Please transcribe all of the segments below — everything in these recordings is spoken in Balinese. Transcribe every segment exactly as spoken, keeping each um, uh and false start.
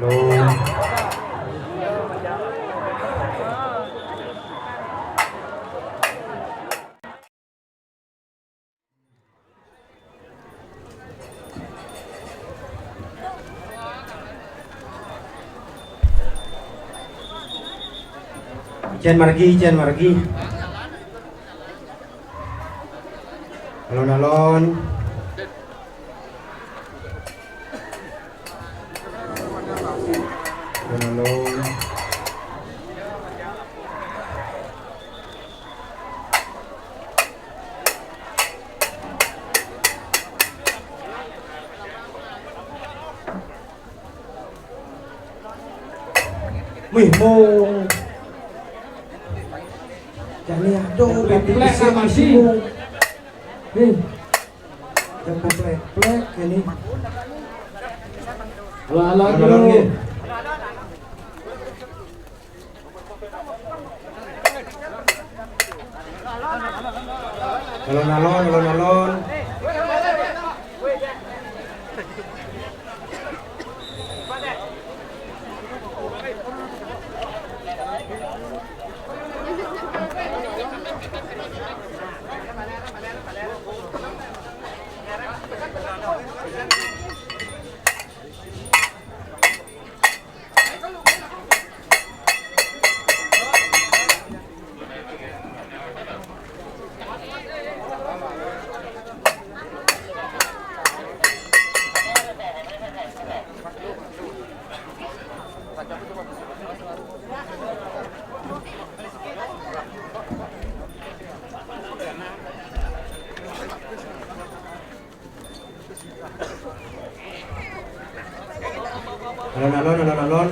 Ican margi, ican margi. Alon-alon. Alon-alon. Wih, mong. Jani aduh, tapi sama sih. Nih. Jangan plek-plek ini. Halo, halo, halo, halo. Alon-alon, alon-alon. Alon-alon, alon-alon.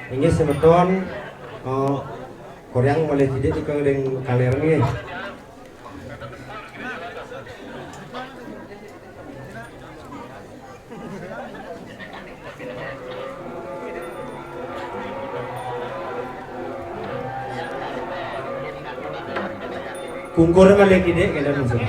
Inggih semeton, eh, koreang malih tidik tukang deng kaler nggih. Kungkur malih kidik kenten maksud.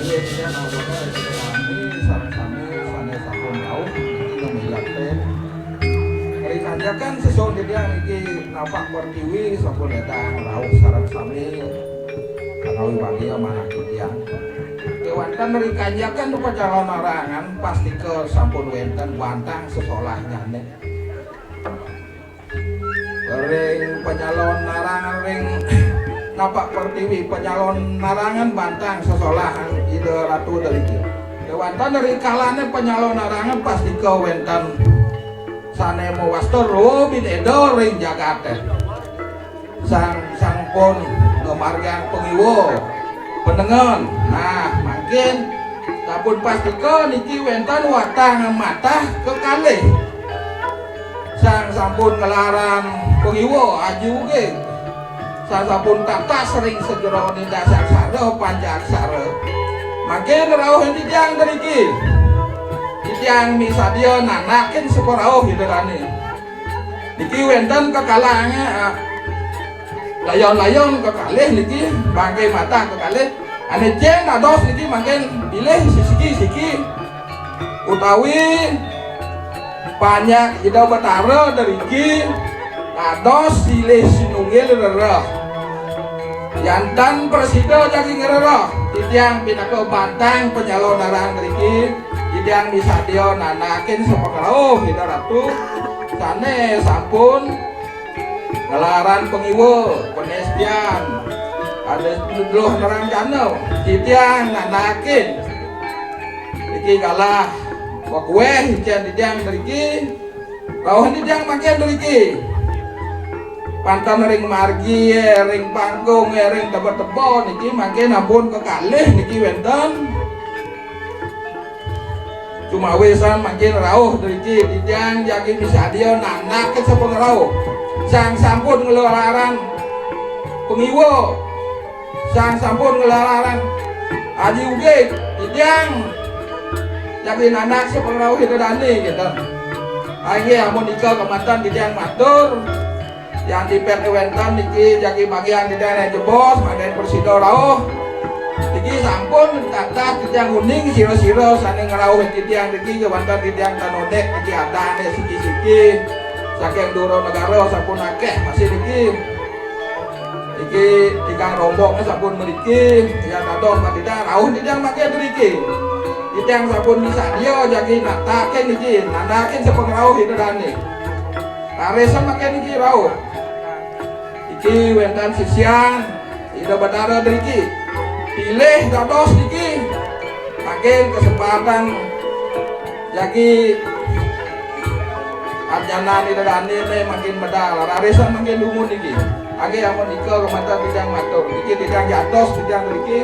Sareng sami sané sampun rauh niki namilaken. Rikanjekan sesuhun titiang niki napak pertiwi sampun ledang rauh sareng sami kanawi bagia manah titiang. Kéwanten rikanjekan panyalonarangan pastika sampun wénten bantang sesolahnyané. Ring panyalonarangan ring napak pertiwi panyalonarangan bantang sesolahan Ida Ratu Deriki. Kéwanten rikalané panyalonarangan pastika wénten sané mawasta Rwa Bhin Eda ring jagaté. Sang sampun ngamargiang pangiwa, penengen. Nah, mangkin sampun pastika niki wénten watang matah kekalih. Sang sampun nglarang pangiwa aji ugi. Sang sampun tatas ring sajeroning dasaksara pancaksara. Mangkin rauh titiang driki. Titiang misadia nanakin saperauh Ida dané. Niki wénten kekalihé, ah, layon-layon kekalih niki, bangké matah kekalih. Ané cén dados niki mangkin pilih sisiki-siki utawi panjak Ida Betara driki dados silih sinunggil rereh. Yan tan prasida jagi ngrereh, titiang pinaka bantang panyalonarangan driki, titiang misadia nanakin sapangrauh Ida Ratu sané sampun nglarang pangiwa, panestian, ada duluh nerancana, titiang nanakin. Niki galah pakuéh icén titiang driki, rauh titiang mangkin driki. Panten ring margi, ring panggung, ring teba-teba niki mangkin ampun kekalih niki wénten. Cumawisan mangkin rauh driki titiang jagi misadia nanakin sapangrauh. Sang sampun nglarang pangiwa. Sang sampun nglarang aji ugi titiang jagi nanak sapangrauh Ida dané gitu. Inggih amun nika kemanten titiang matur. Yan dipet wénten niki jagi bagian titiang jebos, mangkin prasida rauh. Niki sampun tatas titiang uning sira-sira sané ngrauh titiang niki kemanten titiang tan odék niki adané siki-siki. Saking dura negara sampun akéh masih niki. Niki tigang rombongé sampun mriki, titiang dadong titiang rauh titiang mangkin mriki. Titiang sampun misadia jagi natakin niki, nanakin sapangrauh Ida dané. Raris mangkin niki rauh. Iki wénten sisian Ida Betara driki. Pilih dados niki. Mangkin kesempatan jagi anjanan Ida dané mangkin medal. Raris mangkin dumun niki. Inggih amun nika kemanten titiang matur. Niki titiang jatuh, titiang driki.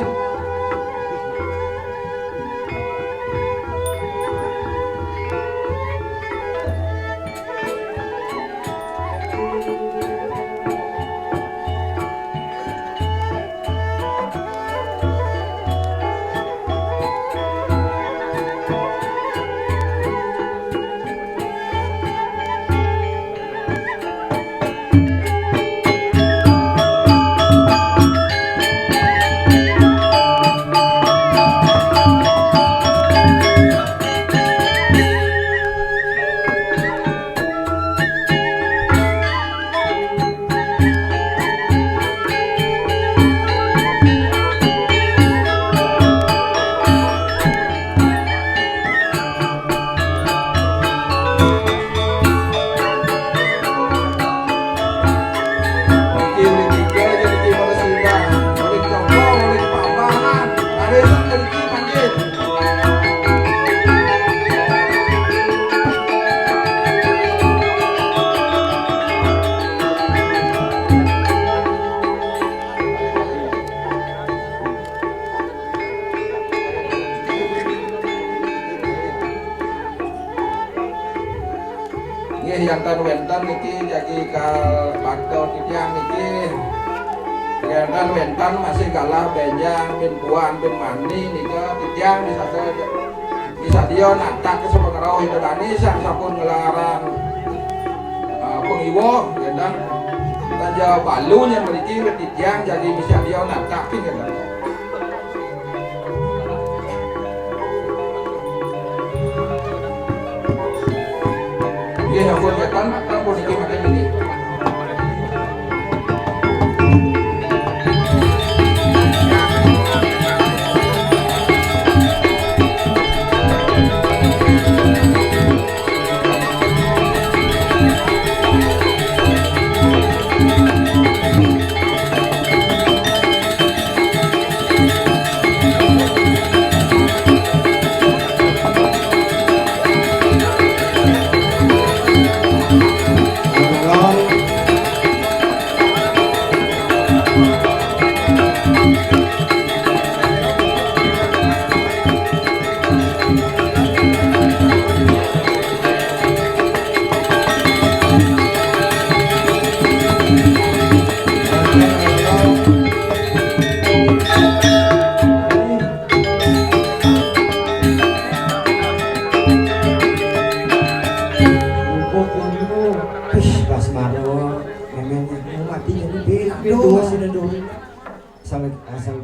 Nggih, yan tan wénten niki jagi kal bakta titiang niki. Yan tan wénten masih galah bénjang bin buan bin mani nika titiang misadia, misadia natak sapangrauh Ida dané sang sampun nglarang, eh, pangiwa, yan tan. Tan ja balu nyen mriki wit titiang jagi misadia natakin, yan tan. Kegiatan apa niki makin ini? Wis, pas maro, memang mau mati jadi bela. Aduh, masih ada dulu. Asal, asal